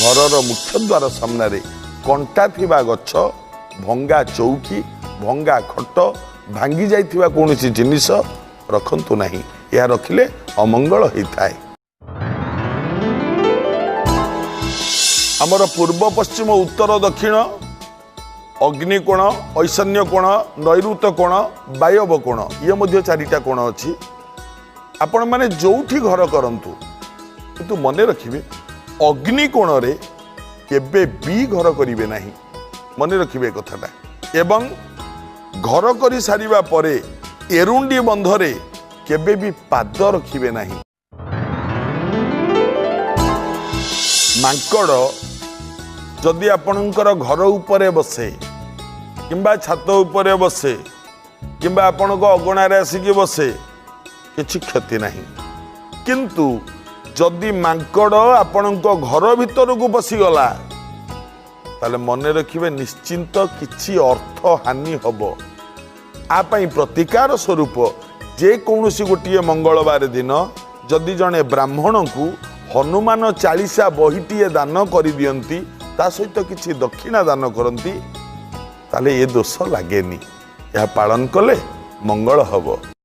ଘରର ମୁଖ୍ୟ ଦ୍ୱାର ସାମ୍ନାରେ କଣ୍ଟା ଥିବା ଗଛ, ଭଙ୍ଗା ଚୌକି, ଭଙ୍ଗା ଖଟ, ଭାଙ୍ଗି ଯାଇଥିବା କୌଣସି ଜିନିଷ ରଖନ୍ତୁ ନାହିଁ। ଏହା ରଖିଲେ ଅମଙ୍ଗଳ ହୋଇଥାଏ। ଆମର ପୂର୍ବ, ପଶ୍ଚିମ, ଉତ୍ତର, ଦକ୍ଷିଣ ଅଗ୍ନିକୋଣ, ଐଶାନ୍ୟ କୋଣ, ନୈଋତ କୋଣ, ବାୟବ କୋଣ, ଇଏ ମଧ୍ୟ ଚାରିଟା କୋଣ ଅଛି। ଆପଣମାନେ ଯେଉଁଠି ଘର କରନ୍ତୁ, କିନ୍ତୁ ମନେ ରଖିବେ, ଅଗ୍ନିକୋଣରେ କେବେ ବି ଘର କରିବେ ନାହିଁ। ମନେ ରଖିବେ ଏ କଥାଟା। ଏବଂ ଘର କରି ସାରିବା ପରେ ଏରୁଣ୍ଡି ବନ୍ଧରେ କେବେ ବି ପାଦ ରଖିବେ ନାହିଁ। ମାଙ୍କଡ଼ ଯଦି ଆପଣଙ୍କର ଘର ଉପରେ ବସେ କିମ୍ବା ଛାତ ଉପରେ ବସେ କିମ୍ବା ଆପଣଙ୍କ ଅଗଣାରେ ଆସିକି ବସେ, କିଛି କ୍ଷତି ନାହିଁ। କିନ୍ତୁ ଯଦି ମାଙ୍କଡ଼ ଆପଣଙ୍କ ଘର ଭିତରକୁ ପଶିଗଲା, ତାହେଲେ ମନେ ରଖିବେ ନିଶ୍ଚିନ୍ତ କିଛି ଅର୍ଥ ହାନି ହେବ। ଆ ପାଇଁ ପ୍ରତିକାର ସ୍ୱରୂପ ଯେକୌଣସି ଗୋଟିଏ ମଙ୍ଗଳବାର ଦିନ ଯଦି ଜଣେ ବ୍ରାହ୍ମଣକୁ ହନୁମାନ ଚାଳିଶା ବହିଟିଏ ଦାନ କରିଦିଅନ୍ତି, ତା ସହିତ କିଛି ଦକ୍ଷିଣା ଦାନ କରନ୍ତି, ତାହେଲେ ଏ ଦୋଷ ଲାଗେନି। ଏହା ପାଳନ କଲେ ମଙ୍ଗଳ ହେବ।